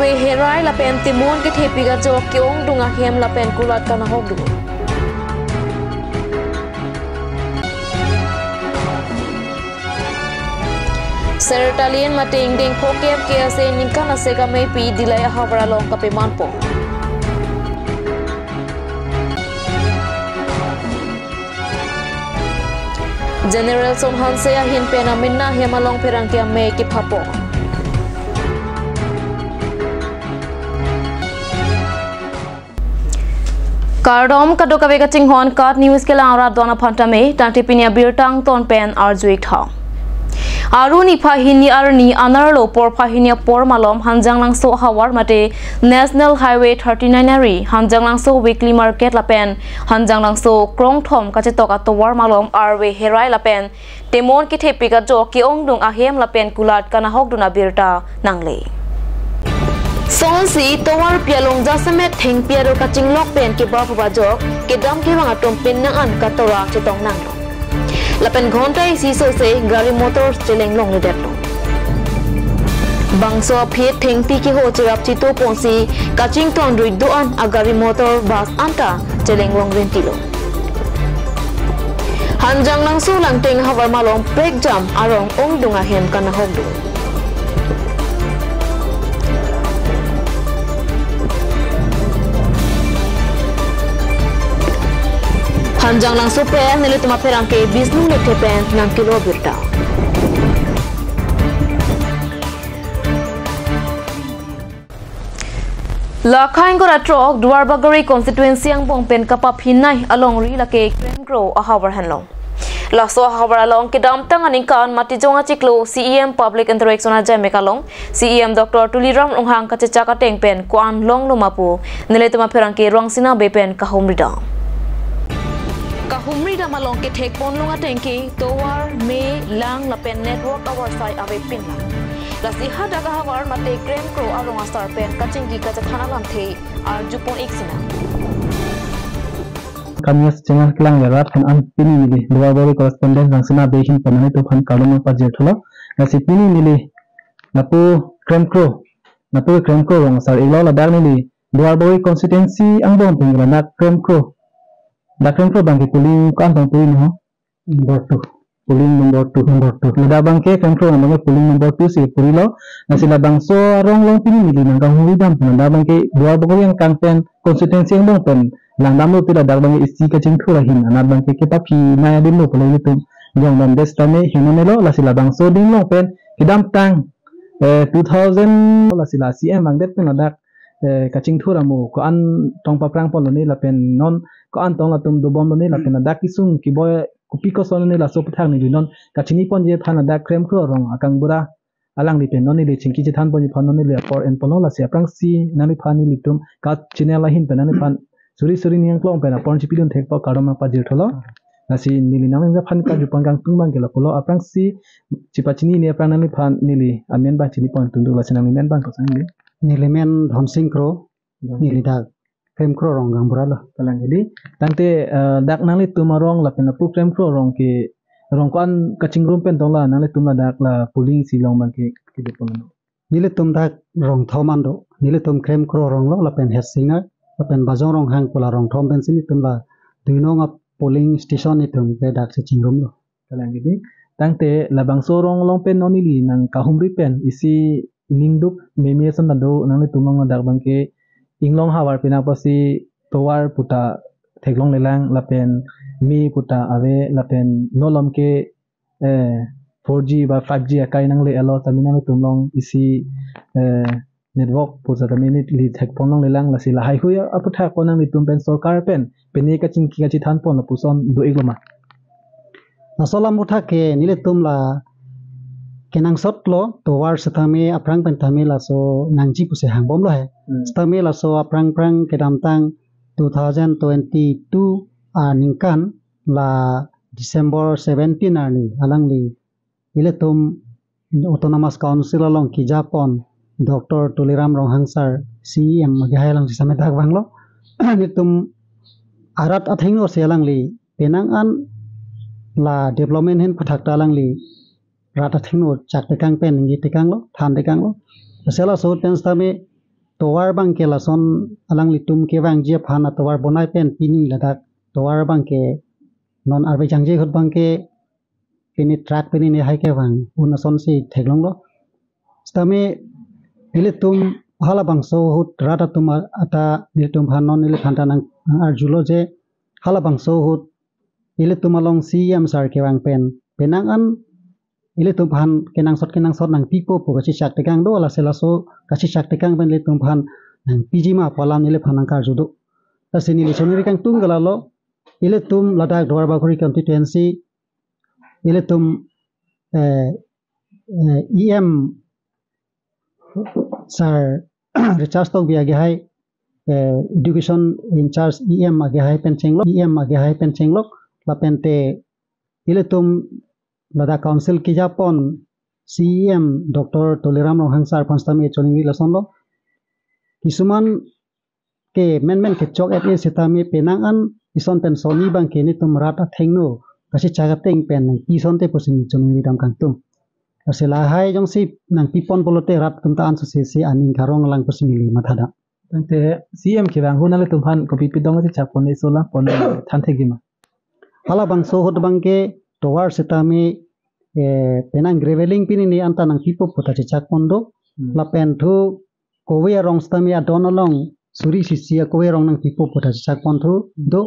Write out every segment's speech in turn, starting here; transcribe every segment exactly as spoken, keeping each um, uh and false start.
Herai lapen timon kethepik ajok ke-ongdung ahem lapen kulat kanahokdun. Sertalin mate ingdeng phokep ke ase ningkan asek ameipi Dillai ahavar along kapemanpo. General Son Hanse ahin pen amena hem along pherangke amei kephapo. Kardom, kadokave kachinghon KAT News kelang arat do-an aphan tame, tangte pini abirta angton pen arju-ik tha. Aru niphai hini arni anerlo porphai hini apor malom Hanjanglangso ahavar mate National Highway thirty-nine ari Hanjanglangso Weekly Market lapen Hanjanglangso Krongthom kachetok atovar malom arve herai lapen timon kethepik ajok ke-ongdung ahem lapen kulat kanahokdun abirta nangle. Sonsi tovarpi along jasemet thengpi aro kachinglok pen kebap ajok kedam kevang atum penang an katora chetong nanglo. Lapen ghonta isi sose gari motor cheleng longledetlo. Bangso aphi thengpi keho cherap chito ponsi kachingthon rui do-an agari motor bus anta cheleng long rentilo. Hanjanglangso Langteng ahavar malom prekjam arong ongdung ahem kanahokdun. Hanjanglangso pen nelitum apherangke Bisnu Lekthe pen nangkelo birta. Lakha ingkoi ra throk Duarbagori constituency angbong pen kapaphinai alongri lake Kremkro ahavar henlo. Laso ahavar along kedamtang aningkan Matijong achiklo C E M Public Interaction ajaimek along C E M Doctor Tuliram Ronghang kachechak ateng pen ko-an longlo ma pu nelitum apherangke Rongsina Bey pen kahumri dam. Kahumri dam along kethek ponlong ateng ke tovar, me, lang lapen network avarsai avepinlang. Lasi hadak ahavar mate Kremkro arong asar pen kachingki kachethan alamthe arjupon-ik sinang. Kami as channel kelang ya rat kan an pini neli Duarbagori correspondent Rongsina Bey ahin pen nanglitum aphan kardom pajir thulo. Lasi pini neli lapu Kremkro, lapu Kremkro arong asar-iklo, ladak neli Duarbagori constituency angbong pen ladak Kremkro. Dak Kremkro abangke polling ko-an tong puri no? Number two. Polling number two. Number two. Ladak abangke Kremkro abangke polling number two si purilo. Lasi labangso arong along pini neli nangkahumri dam pen ladak abangke Duarbagori angkang pen constituency angbong pen langdamlo, te ladak abangke isi kachingthur ahin anat abangke kepaphinai adim lo pulo ilitum jong dam des tame heno melo. Lasi labangso adim along pen kedamtang, eh, two thousand lasi la C M vangdet pen ladak, eh, kachingthur amo ko-an tong paprang ponlone lapen non ko-an tong latum dobomlone lapen ladak kesung keboi kopi koson lone laso aputhak neli non kachini ponji aphan ladak Kremkro arong akangbura alangli pen non neli chingki chethan ponji aphan non neli apor en ponlo. Lasi aphrangsi nangliphan nelitum KAT channel ahin pen nangliphan suri suri ning anglong pen apor chipidun thekpo kardom pajir thulo. Lasi neli nangliphan kajupon kangtung abangke lapulo, aphrangsi chepachini ne aphrang nangliphan neli amen abang chini pon tunduk, lasi nangli men abang koson neli? Neli men Dhonsing Kro, Dhonsing. Neli dak Kremkro arong akangbura lo. Kalang, jadi tangte, eh, dak nanglitum arong lapen lapu Kremkro arong ke arong ko-an kachingrum pen tong la nanglitum ladak la polling isi along abangke kejepon lo? Nelitum dak rong thom an do. Nelitum Kremkro arong lo lapen Head Singer lapen Bajong Ronghang pu la rong thom pensi nelitum la dui nong a polling station nelitum ke daksi chingrumlo. Kalang, jadi tangte labangso arong along pen non neli nangkahumri pen isi ningduk meme ason ta do, nanglitum along ladak abangke inglong havar penang apotsi tovar puta theklonglelang lapen me puta ave lapen nolom ke, eh, four G ba five G akai nangle-alo tame nanglitum along isi, eh, network puta tame neli thekponlonglelang. Lasi lahaihui aputhak ko nanglitum pen sorkar pen pine kachingki kachethan pon lapuson do-iklo ma? Laso alam aputhak ke nelitum la kenangsot lo, tovar setame aphrang pen tame laso nangji pusi hangbomlo he. Hmm. Setame laso aphrang phrang kedamtang two thousand twenty-two aningkan la December seventeen arni alangli ilitum Autonomous Council along kejapon Doctor Tuliram Ronghang sir C E M agi hai alangli sitame dak vanglo. Nelitum arat athengno si alangli penang an la development ahin aputhak ta alangli rat athengno chak tekang pen ningje tekanglo, than tekanglo. Lasi laso pen setame tovar abangke lason alanglitum kevangji aphan atovar bonai pen pini ladak tovar abangke non arve jangje ahut abangke pini truck pini ne hai kevang un asonsi theklonglo. Sitame ilitum halabangso ahut rat atum a-, ata nelitum aphan non neli aphan ta nang, nang-arjulo je halabangso ahut ilitum along C E M sir kevang pen penang an ilitum aphan kenangsot kenangsot nangpipo pu kachechak tekang do, lasi laso kachechak tekang pen ilitum aphan nangpiji ma pu alam neli aphan nangkarju do. Lasi neli choningri kangtung ke lalo, ilitum ladak Duar Bagori constituency, ilitum, eh, eh, E M sir Richard Tokbi age hai, eh, education in charge E M age hai pen chenglo, E M age hai pen chenglo, lapen te ilitum ladak council kejapon C E M Doctor Tuliram Ronghang sir aphan sitame choningri lasonlo. Kisuman ke menmen kechok et-e sitame penang an ison pen sonni abangke nelitum rat athengno kachechak ateng pen nangpi asonte pusi neli choningri dam kangtung. Lasi lahai jongsi nangpipon pulote rat atum ta ansose si aning karong lang pusi neli matha dam. Tangte C E M kevang ahut nanglitum aphan kopi pi dong kachechak pon, iso la pon than thekji ma? Halabangso ahut abangke tovar sitame, eh, penang graveling pini ne anta nangpipo pu ta chechak pon do. Hmm. Lapen thu kove arong sitame adon along suri sisi akove arong nangpipo pu ta chechak pon thu do.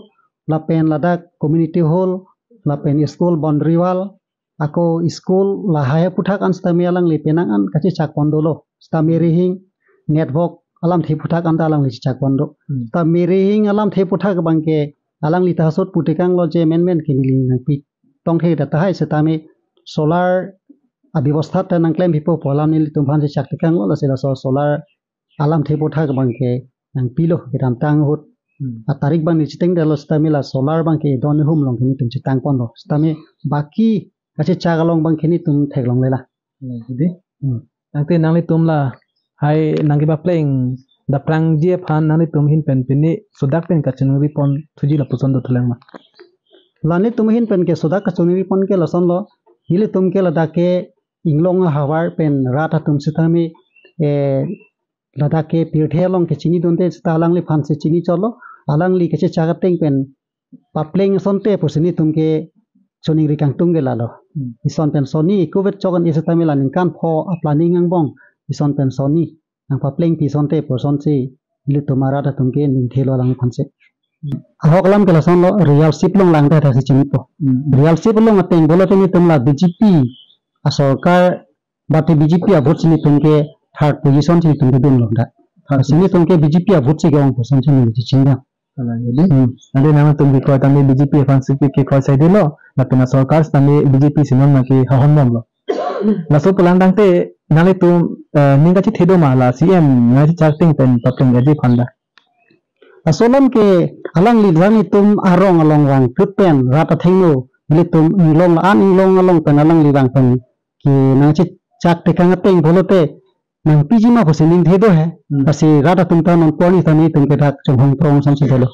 Lapen ladak community hall, lapen school boundary wall, ako school lahai aphuthak an sitame alangli penang an kachechak pon dolo. Sitame rihing, network alamthe aphuthak an ta alangli chechak pon do. Hmm. Sitame rihing alamthe aphuthak abangke alangli ta hasot pu tekanglo je menmen ke neli nangpi tong the ta tahai sitame solar abebostha ta nangklem pipo pu alam nelitum aphan chechak tekanglo, lasi laso solar alamthe aphuthak abangke nangpilo kedamtang ahut. Hmm. Atarik abang neli chiteng detlo sitame la solar abangke don ahum along ke nelitum chetang ponlo. Sitame baki kachechak along abangke nelitum theklongle la. Hmm, jadi? Hmm. Tangte nanglitum lahai nangkepapleng daprangji aphan nanglitum ahin pen pini sodak pen kachiningri pon thuji lapuson do thulang ma? La nelitum ahin pen ke sodak kachiningri pon ke lasonlo. Ilitum ke ladak ke inglong ahavar pen rat atum sitame, eh, ladak ke pirthe along kechinidunde sita alangliphan si chini cholo, alangli kachechak ateng pen papleng asonte pusi nelitum ke choningri kangtung ke lalo. Hmm. Ison pen sonni covid chok an isi tamila ningkan pho aplanning angbong ison pen sonni nangpaplengpi asonte pu asonsi ilitum arat atum ke ningthelo alangliphan si. Ahok alam ke lasonlo, rial sip along lang ta si chinipo. Hmm. Rial sip along ateng pulote nelitum la B J P asorkar bate B J P avote si nelitum ke third position si nelitum kedunlo da. Third position. Si nelitum ke B J P avote si ke-ong position si nelitum chingda. Ala, jadi, hmm, ade nangtum kekroi tame B J P aphan si kekroi saidelo, lapen asorkar tame B J P si non nangkehahon bomlo. Laso pulang tangte nanglitum, eh, ning kachethedun ma la C M nangchechak ateng pen papleng gaji aphan da? Laso alam ke alangli nanglitum arong along vangthu pen rat athengno ilitum inglong la-an inglong along pen alangli vang pen ke nangchechak tekang ateng pulote nangpiji ma pusi ningthedun he. Hmm. Lasi rat atum ta non porni ta nelitum ke dak chonghong prong asonsi dolo.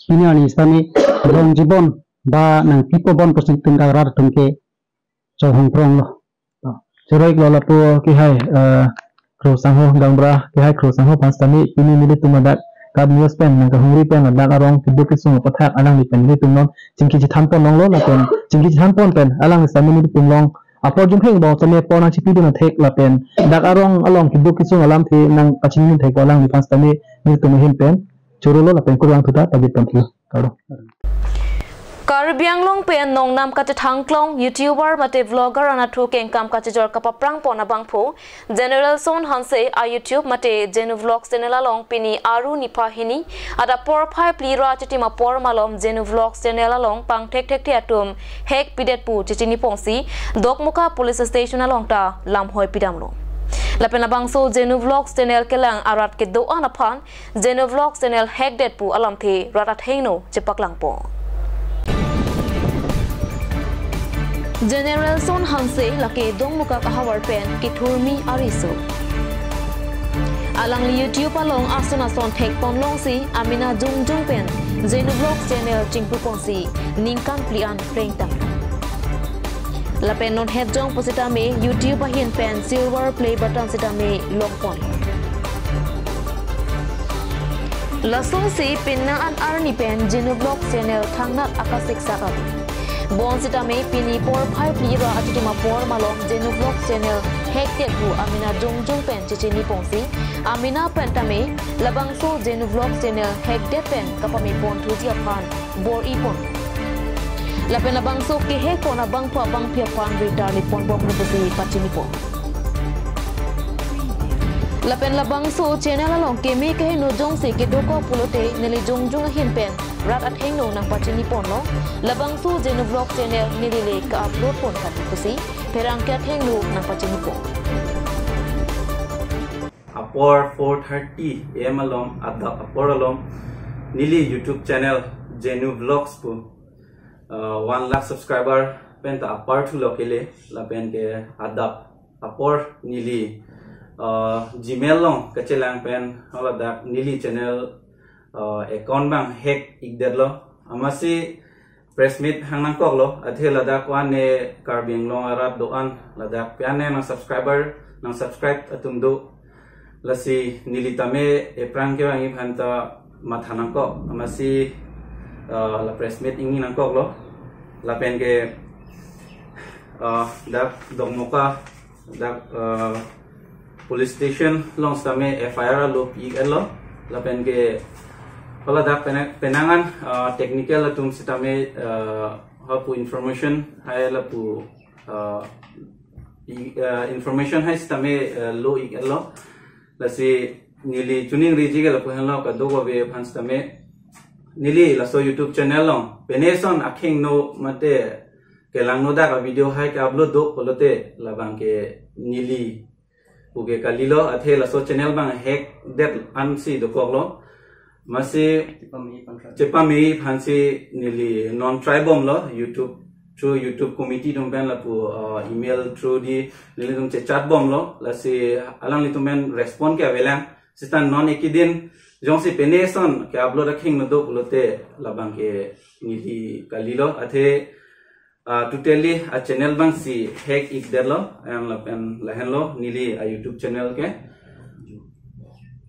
Pini arni sitame rong jibon ba nangpipo bon pusi nelitum dak rat atum ke chonghong pronglo. Oh. Choro-iklo lapu kehai, eh, Kro Sangho Gaonbura, kehai Kro Sangho aphan sitame pini nelitum ladak KAT News pen nangkahumri pen ladak arong keduk kesung aputhak alangli pen nelitum along chingki chethan pon longlo lapen chingki chethan pon pen alangli sitame nelitum along apor jumpheng bong sitame apor nangchipidun athek lapen dak arong along keduk kesung alamthe nangpachinidun athek alangliphan sitame nelitum ahin pen chorolo lapen kurvangthu ta pajir pon thulo. Karo. Karbi Anglong pen nongnam kachethangklong YouTuber mate vlogger anatthu kengkam kachijor kapaprang pon abangphu General Son Hanse a-YouTube mate Jenu Vlogs channel along pini Aru niphai hini adap porphai phli ra chitim apor malom Jenu Vlogs channel along pangthekthekthe atum hack pidet pu chechini ponsi Dokmoka Police Station along ta lamhoi pidamlo. Lapen labangso Jenu Vlogs channel kelang arat kedo-an aphan Jenu Vlogs channel hack det pu alamthe rat athengno chepaklang pon. General Son Hanse lake Dokmoka ahavar pen kethurmi ariso. Alangli YouTube along ason ason thek pon longsi amena jongjong pen Jenu Vlogs channel chingpu ponsi ningkan phli an plengtang. Lapen non hetjong pusitame YouTube ahin pen silver play button sitame long pon. Lasonsi penang an arni pen Genu Vlogs channel thangnat akasik sak ave. Bonsitame pini porphai phli ra atutum apor malom Genu Vlogs channel hack det pu amena jongjong pen chechini ponsi, amena pen tame labangso Genu Vlogs channel hack det pen kapame pon thuji aphan bor-i pon. Lapen labangso kehack pon abangphu abangphi aphan ritarli pon bom pusi pachini pon. Lapen labangso channel along keme kehingno jongsi kedokok pulote neli jongjong ahin pen rat athengno nangpachini ponlo. Labangso Genu Vlog channel neli le ka-upload pon kati pusi pherangke athengno nangpachini pon. Apor four thirty A M along, adap apor along neli YouTube channel Genu Vlogs pu, uh, one lakh subscriber pen ta apar thulo kele, lapen ke adap apor neli, uh, Gmail along kachelang pen haladak neli channel, uh, account abang hack ikdetlo. Amatsi press meet hang nangkoklo, athe ladak wan ne Karbi Anglong arat do-an, ladak pian ne nang subscriber, nang subscribe atum do. Lasi neli tame ephrang kevangji aphan ta matha nangkok, amatsi, uh, la press meet ingni nangkoklo. Lapen ke, uh, dak Dokmoka, dak, uh, police station along sitame F I R alo pi-iklo. Lapen ke haladak pena-, penang an, uh, technical atum sitame, uh, hapu information hai lapu, uh, i-, uh, information hai sitame, uh, lo-iklo. Lasi neli chuning riji ke lapu henlo, kadokave aphan sitame neli laso YouTube channel along pene son akhingno mate kelangno dak a-video hai ka-upload do pulote labang ke neli pu ke kalilo, athe laso channel abang hack det ansi dokoklo. Amatsi chepame-i aphansi neli non try bomlo, YouTube, through YouTube committee atum pen lapu, uh, email through di nelitum chechat bomlo. Lasi alanglitum pen respond ke avelang. Sita non eki din jongsi pene son ke-upload akhingno do pulote labang ke neli kalilo, athe, uh, totally a-channel abangsi hack ikdetlo, yang lapen lahenlo neli a-YouTube channel ke.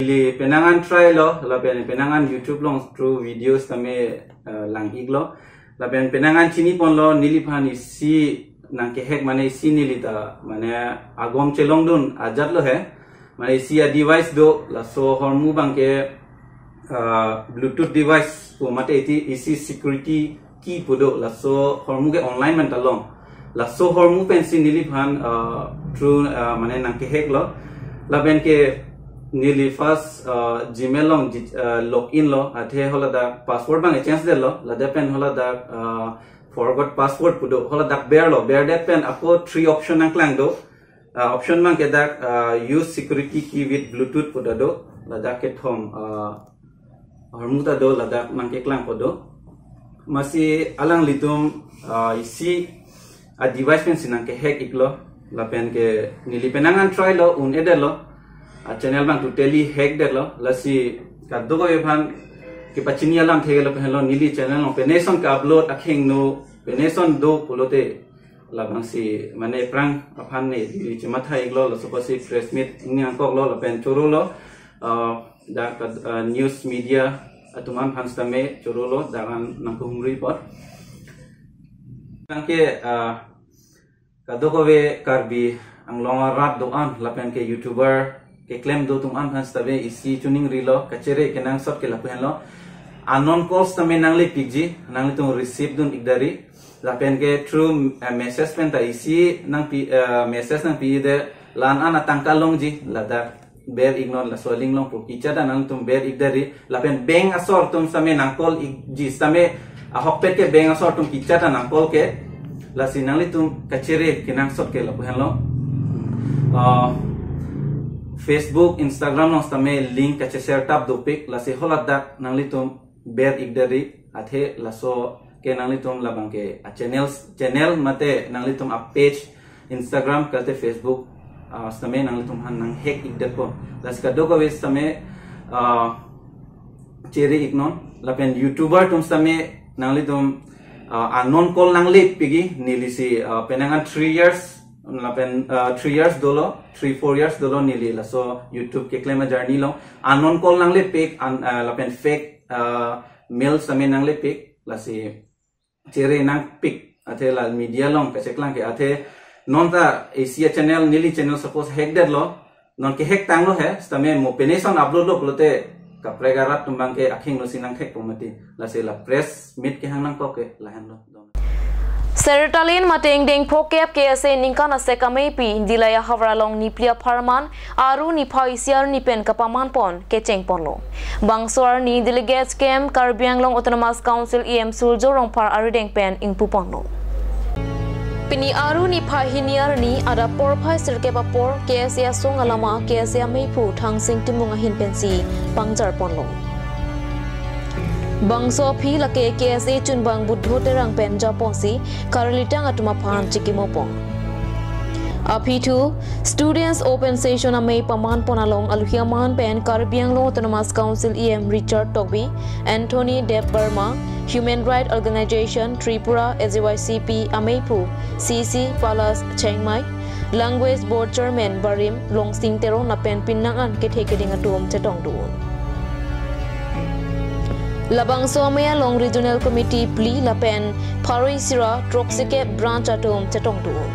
Neli penang an try lo, lapen penang an YouTube along through videos tame, uh, lang-iklo. Lapen penang an chini ponlo, neliphan isi nangkehack mane isi neli ta mane agom chelongdun ajatlo he. Mane isi a-device do, laso ahormu abang ke, uh, Bluetooth device pu mate iti isi security key pu do, laso ahormu ke online pen ta long. Laso ahormu pensi neliphan, uh, through, uh, mane nangkehacklo. Lapen ke neli first, uh, Gmail along ji-, uh, log in lo, athe haladak password abang change detlo, ladak pen haladak, uh, forgot password pu do, haladak berlo, berdet pen ako three option nangklang do. Uh, option abang ke dak, uh, use security key with Bluetooth pu ta do, ladak kethom, uh, ahormu ta do, ladak nangkeklang po do. Amatsi alanglitum, uh, isi a-device pensi nangkehack iklo, lapen ke neli penang an try lo, un-edetlo, a-channel abang totally hack detlo. Lasi kadokave aphan kepachini alamthe ke lapu henlo, neli channel along pene son ka-upload akhingno, pene son do pulote labangsi mane ephrang aphan ne neli chematha iklo, laso apotsi press meet ingni nangkoklo, lapen chorolo, uh, dak, uh, news media atum an aphan sitame chorolo, dak an nangkehumri apot. Tangke, uh, kadokave Karbi Anglong arat do-an lapen ke YouTuber keklem do atum an aphan sitame isi chuning rilo, kachere kenangsot ke lapu henlo. Unknown calls tame nangle pikji, nanglitum receive dun ikdari. Lapen ke through, eh, message pen ta isi nangpi, eh, message nangpi de, la-an an atangka longji, ladak ber iknon, laso a-link along pu kichat ta nangtum ber ikdari. Lapen bank asor atum sitame nang-call ikji sitame, ahokpet ke bank asor atum kichat ta nang-call ke. Lasi nanglitum kachere kenangsot ke lapu henlo. Ah, Facebook, Instagram along sitame link kacheshare tap dopik, lasi haladak nanglitum ber ikdari, athe laso ke nanglitum labang ke a-channels, channel mate nanglitum a-page, Instagram kalite Facebook, ah, sitame nanglitum aphan nanghack ikdetpo. Lasi kadokave sitame, ah, chere iknon, lapen YouTuber atum sitame nanglitum, ah, unknown call nangle pikji, nelisi, ah, penang an three years lapen, uh, three years dolo, three, four years dolo neli laso YouTube keklem a journey along. Unknown call nanglepik, an, uh, lapen fake, uh, mail sitame nanglepik, lasi chere nangpik, athe la media along kacheklang ke, athe non ta isi a channel, neli channel suppose hack detlo, non ke hack tanglo he, sitame mo peneson upload lo pulote kaprek arat atum abang ke akhingno si nangthekpo mati, lasi la press meet kehang nangkok ke lahenlo. Sertalin mate ingdeng phokep K S A ningkan asek ameipi Dillai ahavar along niphli apharman Aru niphai isi arni pen kapaman pon kecheng ponlo. Bangso arni delegates camp Karbi Anglong Autonomous Council E M Surjya Rongphar arideng pen ingpu ponlo. Pini Aru niphai hini arni adap porphai sirkep apor K S A asong alama K S A ameiphu Thangsing Timung ahin pensi pangjar ponlo. Bangso aphi lake K S A chunbang Buddho Terang pen japonsi karlitang atum aphan chikimo pon. Aphi thu, Students Open Session amei paman pon along alohi aman pen Karbi Anglong Autonomous Council E M Richard Tokbi, Anthony Deb Barma, Human Rights Organization Tripura, H Y C P ameiphu C C Palas Chengmai, Language Board Chairman Barim Longsing Teron lapen pinnang an kethe keding atum chetong dun. Labangso amei along Regional Committee phli lapen pharo isi ra throksikep branch atum chetong dun.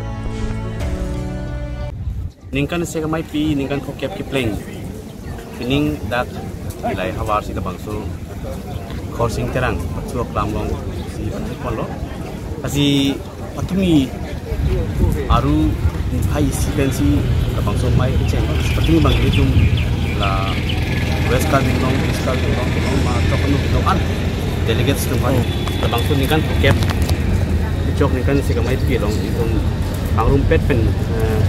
Ningkan asek ameipi, ningkan phokep kepleng. Pining dak Dillai ahavar si labangso Khorsing Terang, Patsu Aklam along si pathu ponlo. Lasi patumi Aru niphai isi pensi labangso amei kecheng. Patumi abang ilitum la West Karbi Anglong, East Karbi Anglong, Anglong ma chok anu do-an delegates atum aphan. Labangso ningkan phokep, chok ningkan asek ameipi along itum pangrumpet pen, eh,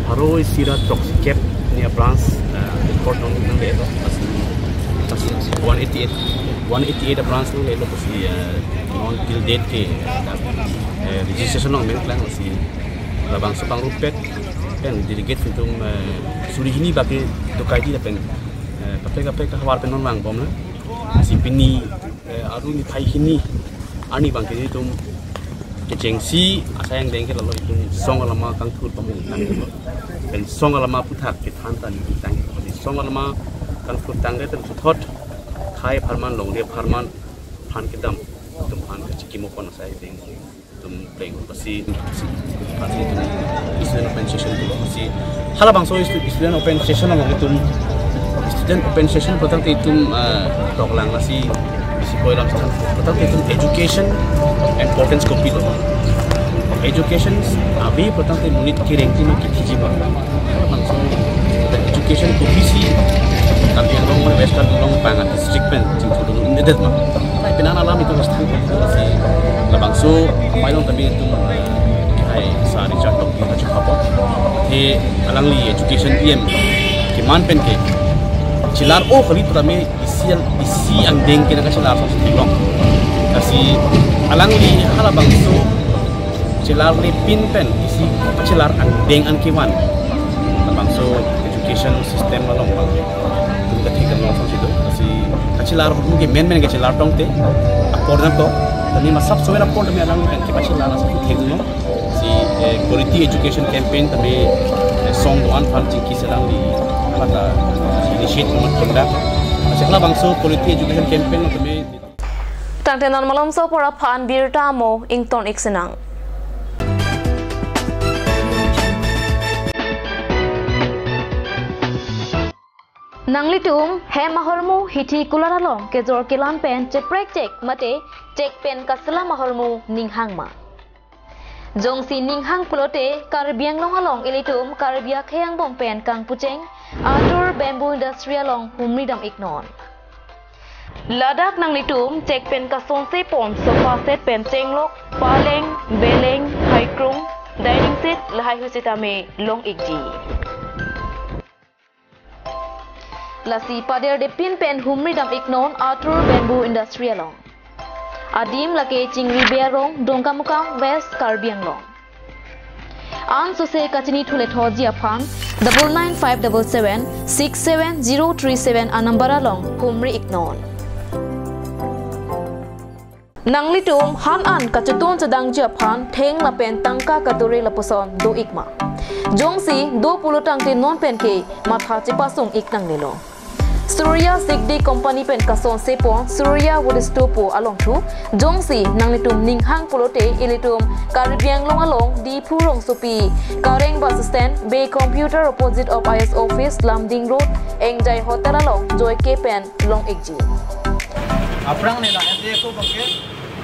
pharo isi ra throksikep ni a branch, eh, record nangle, lasi, lasi one eighty-eight, one eighty-eight a branch nanglelo, lasi, eh, non till date ke, eh, registration along menklang, lasi labangso pangrumpet pen delegate atum, eh, suri hini bak ke dokai di lapen, eh, kaprek kaprek ahavar pen non vangbomlo. Lasi pini, eh, Aru niphai hini arni abang ke itum kechengsi asai angdeng ke lalo itum song alama kangthur pamung tanglo. Pen song alama aputhak kethan ta neli tang. Song alama kangthur tangdet pen puthot khei apharman, longri apharman, phan kedam atum aphan kachikimo pon asai angdeng atum pleng. Lasi, lasi itum Student Open Session atum, lasi halabangso stu-, Student Open Session along itum Student Open Session pulote itum, eh, toklang, lasi isi poi alam sitang pulote itum education importance kopilo. Education ave pulote monit kereng tino kithiji ma. Halabangso education kopisi Karbi Anglong, West Karbi Anglong panga district pen chingthudun indedet ma. Penang alam itum stang, lasi labangso amei along tame itum, eh, khei sir Richard Tokbi ta chukhapo. Athe alangli education E M keman pen ke chelar-o kali pu tame isi, isi angdeng ke nangkachelar asonsi theklong. Lasi alangli halabangso chelarlepin pen isi kachelar angdeng an kevan labangso education system along abang itum kathek dam long asonsi do. Lasi kachelar ahormu ke menmen kachelar tangte apor nangkok. Tame masap sover apor tame alang pen kachelar asonsi theklong. Lasi, eh, quality education campaign tame, eh, song do-an aphan chingki si alangli hala ta initiate mat konda. Lasi halabangso quality education campaign tame Tangte non malomso apor aphan birta amo ington-ik sinang. Nanglitum hem ahormu hithi kulat along kejor kelang pen cheprekchek mate chek pen kaselam ahormu ninghang ma? Jongsi ninghang pulote Karbi Anglong along ilitum Karbi akhei angbong pen kangpucheng Atur Bamboo Industry along humri dam-iknon. Ladak nanglitum chek pen kasonse pon sofa set pen chenglok, paleng, beleng, haikrung, dining set lahai hu sitame long-ikji. Lasi paderdepin pen humri dam-iknon Atur Bamboo Industry along. Adim lake Chingri Bey arong, Dongkamukam, West Karbi Anglong. Ansose kachinithu lethuji aphan double nine five double seven six seven zero three seven a number along humri-iknon. Nanglitum han an kachetun chedangji aphan theng lapen tangka kadore lapuson do-ik ma? Jongsi do pulo tangte non penke matha chepasung-ik nangnelo. Surya Sigdi Company pen kasonse pon Surya Wood Store pu along thu, jongsi nanglitum ninghang pulote ilitum Karbi Anglong along Diphu rongsopi, Kareng bus stand, Bay Computer opposite of I S office, Lumding Road, Engjai Hotel along joike pen long-ikji. Aphrang ne la S D S O bangke,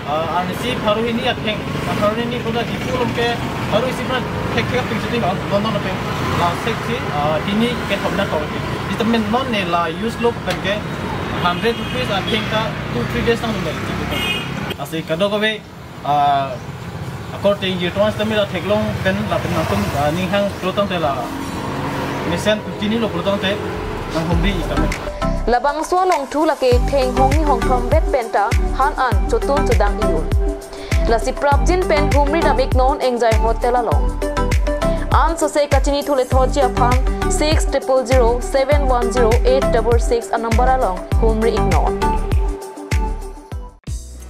ah, arnisi pharo hini atheng, ah, pharo hini koda Diphu along ke pharo isi pra thek thek ping sitting on, non non pe la sek si, ah, hini ke thomna kau ke. Di temen non ne la use lo bangke hundred rupees atheng ta two three days nang mel. Lasi kadokave, ah, according to sitame la theklong pen lapen nangtum, ah, ninghang pulo tangte la mesen tini lo pulo tangte nanghumri-ik tame. Labangso along thu lake theng hongni hongthom vet penta han an chotun chedang-i un. Lasi prapjin pen humri dam-ik non Engjai Hotel along. Ansose kachini thule thotji aphan six triple zero seven one zero eight double six a number along humri-ik non.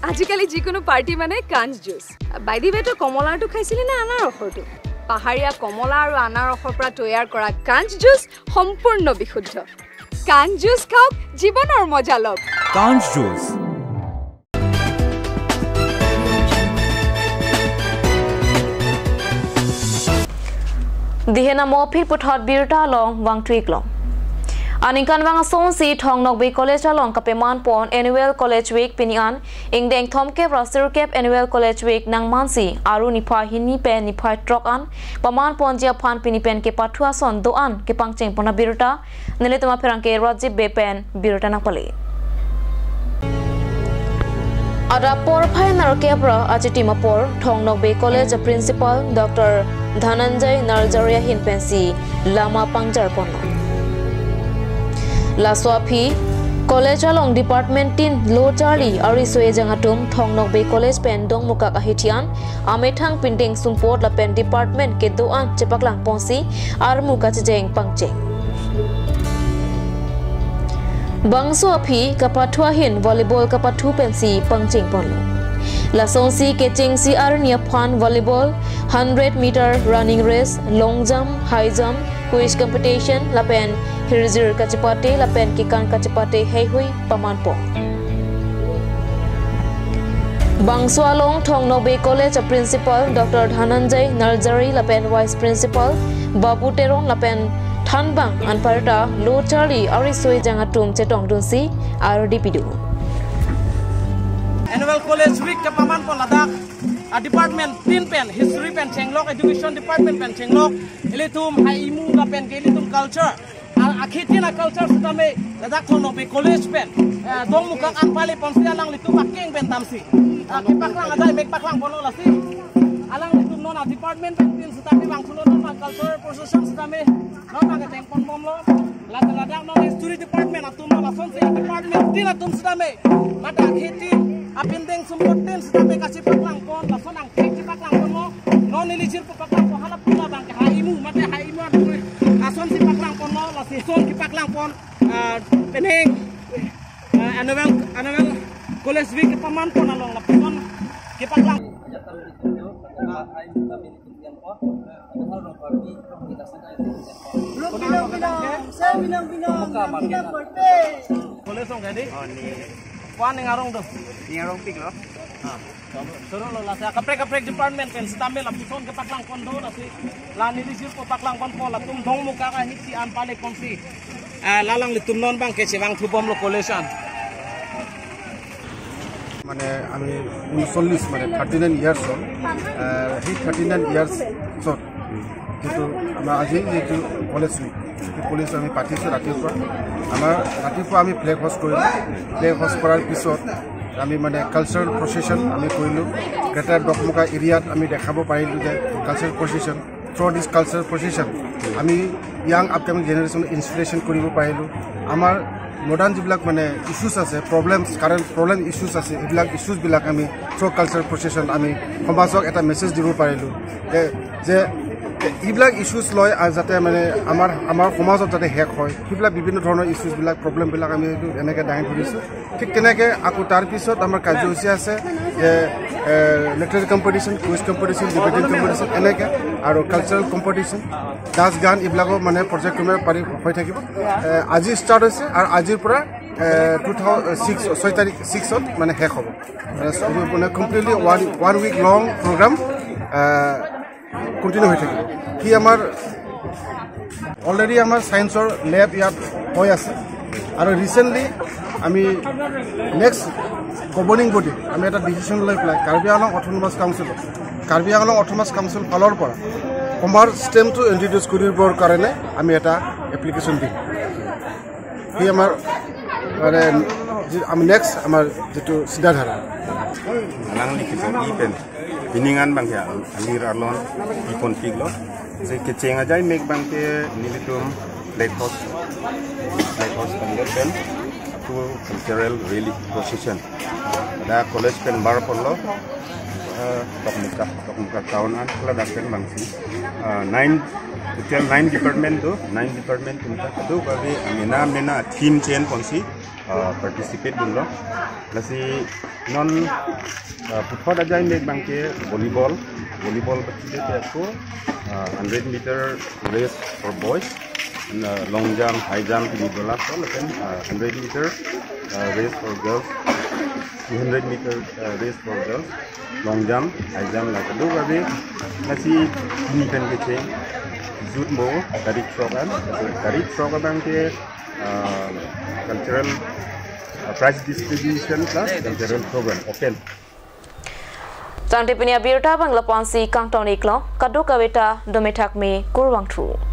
আজিকালি যিকোনো পাৰ্টি মানে কাঞ্চ juice. By the ৱে, তই কমলাৰটো খাইছিলি নে আনাৰসৰটো? পাহাৰীয়া কমলা আৰু আনাৰসৰ পৰা তৈয়াৰ কৰা কাঞ্চ জুচ সম্পূৰ্ণ বিশুদ্ধ। কাঞ্চ জুচ খাওক, জীৱনৰ মজা লওক। কাঞ্চ juice. Dihena mo phir puthot birta along vangthu-ik long. Aningkanvang asonsi Thong Nokbe College along kapeman pon Annual College Week pini an, ingdeng thomkep ra sirkep Annual College Week nangmansi Aru niphai hini pen niphai throk an paman ponji aphan pini pen kepathu ason do-an kepangcheng pon abirta, nelitum apherangke Rajib Bey pen birta nangpale. Adap porphai nerkep ra achitim apor Thong Nokbe College a Principal Doctor Dhananjay Narjari ahin pensi lama pangjar ponlo. Laso aphi College along department tin lo charli ari so-ejang atum Thong Nokbe College pen dongmukak ahithi an amethang pindeng sumpot lapen department kedo-an chepaklang ponsi armu kachejeng pangcheng. Bangso aphi kapathu ahin volleyball kapathu pensi pangcheng ponlo. Lasonsi kechengsi arni aphan volleyball, hundred meter running race, long jump, high jump, quiz competition lapen hirzir kachepate lapen kekan kachepate heihui paman pon. Bangso along Thong Nokbe College a Principal Doctor Dhananjay Narjari lapen Vice Principal Babu Teron lapen thanbang anparta lo charli ari so-ejang atum chetongdunsi ardi pidun. Annual College Week kepaman pon ladak a department tin pen, history pen chenglok, education department pen chenglok, ilitum haimu lapen ke ilitum culture, a, akhitin a culture sitame ladak Thong Nokbe College pen, eh, dongmukak an pale ponsi alanglitum akeng pen damsi, ah, kepaklang ajai mek paklang ponlo lasi. Alanglitum non a department pen tin sitame vangthulo, non a cultural procession sitame non a keteng pon bomlo. Ladak ladak non history department atum lo, lasonsi a department tin atum sitame mata akhitin apindeng sumpot tin sitame kachepaklang pon, lason angthek chepaklang ponlo. Non neli jirpo paklang pon, hala pula bang ke haimu, mate haimu atum asonsi paklang ponlo, lasi son kepaklang pon, ah, penang, ah, Annual, Annual College Week kepaman pon along lapuson kepaklang. Binong, binong, sir, binong, binong, binong, birthday. College along ke di? Oh, ni. Puan ning arong do. Ning arong pik lo. Ah. Suru lo lasi kaprek kaprek department pen sitame lapuson kepaklang pon do lasi. La neli jirpo paklang ponpo, latum dongmukak ahithi an pale ponsi, ah, lalanglitum non bang ke chevangthu bomlo college an. মানে আমি ঊনচল্লিছ, মানে thirty nine years হ'ল। আহ, সেই thirty nine ইয়াৰ্ছত যিটো আমাৰ আজি যিটো কলেজ উইক, সেইটো কলেজ আমি পাতিছোঁ ৰাতিপুৱা। আমাৰ ৰাতিপুৱা আমি ফ্লেগ হোষ্ট কৰিলোঁ। ফ্লেগ হোষ্ট কৰাৰ পিছত আমি মানে কালচাৰেল প্ৰচেছন আমি কৰিলোঁ। গ্ৰেটাৰ ডকমকা এৰিয়াত আমি দেখাব পাৰিলোঁ যে কালচাৰেল প্ৰচেছন, থ্ৰু দিছ কালচাৰেল প্ৰচেছন আমি য়াং আপকামিং জেনেৰেশ্যন ইনস্পিৰেশ্যন কৰিব পাৰিলোঁ। আমাৰ মডাৰ্ণ যিবিলাক মানে ইছ্যুজ আছে, প্ৰব্লেমছ, কাৰেণ্ট প্ৰব্লেম ইছ্যুজ আছে, এইবিলাক ইছ্যুজবিলাক আমি থ্ৰু কালচাৰেল প্ৰচেছন আমি সমাজক এটা মেছেজ দিব পাৰিলোঁ যে, যে এইবিলাক ইছ্যুজ লৈ, আহ, যাতে মানে আমাৰ আমাৰ সমাজত যাতে শেষ হয়, সেইবিলাক বিভিন্ন ধৰণৰ ইছ্যুজবিলাক, প্ৰব্লেমবিলাক আমি এইটো এনেকে দাঙি ধৰিছোঁ। ঠিক তেনেকে আকৌ তাৰ পিছত আমাৰ কাৰ্যসূচী আছে যে literary competition, quiz competition, debating competition, এনেকে আৰু কালচাৰেল কম্পিটিশ্যন, নাচ গান, এইবিলাকো মানে পৰ্যায়ক্ৰমে পাৰি হৈ থাকিব। এ, আজি ষ্টাৰ্ট হৈছে আৰু আজিৰ পৰা টু থাউজেণ্ড ছিক্স ছয় তাৰিখ ছিক্সত মানে শেষ হ'ব। মানে, মানে completely one one week long programme continue হৈ থাকিব। সি আমাৰ অলৰেডি আমাৰ ছায়েন্সৰ লেব ইয়াত হৈ আছে আৰু ৰিচেণ্টলি আমি নেক্সট গভৰ্ণিং বডি আমি এটা ডিচিশ্যন লৈ পেলাই কাৰ্বি আংলং অট'নমাছ কাউন্সিলত, কাৰ্বি আংলং অট'নমাছ কাউন্সিল ফালৰ পৰা কমাৰ্চ ষ্ট্ৰীমটো ইণ্ট্ৰডিউচ কৰিবৰ কাৰণে আমি এটা এপ্লিকেশ্যন দিম। সি আমাৰ মানে যি- আমি নেক্সট আমাৰ যিটো চিন্তাধাৰা। Alang likhi po ipen piningan bangke alir alon ipon piklo. Si kecheng ajai mek bangke nelitum flag hoist, flag hoist pen pen to cultural rally procession. Da college pen bar ponlo, eh, Tokmuka, Tokmuka town an, ladak pen bangsi. Eh, nine, total nine department do, nine department tum ta kadokave amena amena theme chen ponsi, eh, participate dunlo. Lasi non, eh, puthot ajai mek bangke volleyball, volleyball bachide te ako, eh, hundred meter race for boys, and, uh, long jump, high jump, pini dola so, lapen, uh, hundred meter, uh, race for girls, two hundred meter, uh, race for girls, long jump, high jump, la kadokave, lasi pini pen kecheng jut mo, tarik throk an, tarik throk abangke, uh, cultural, uh, prize distribution plus cultural program, open. Tangte pini abirta abang lapu-ansi kangton iklo, kadokave ta dome thakme kurvangthu.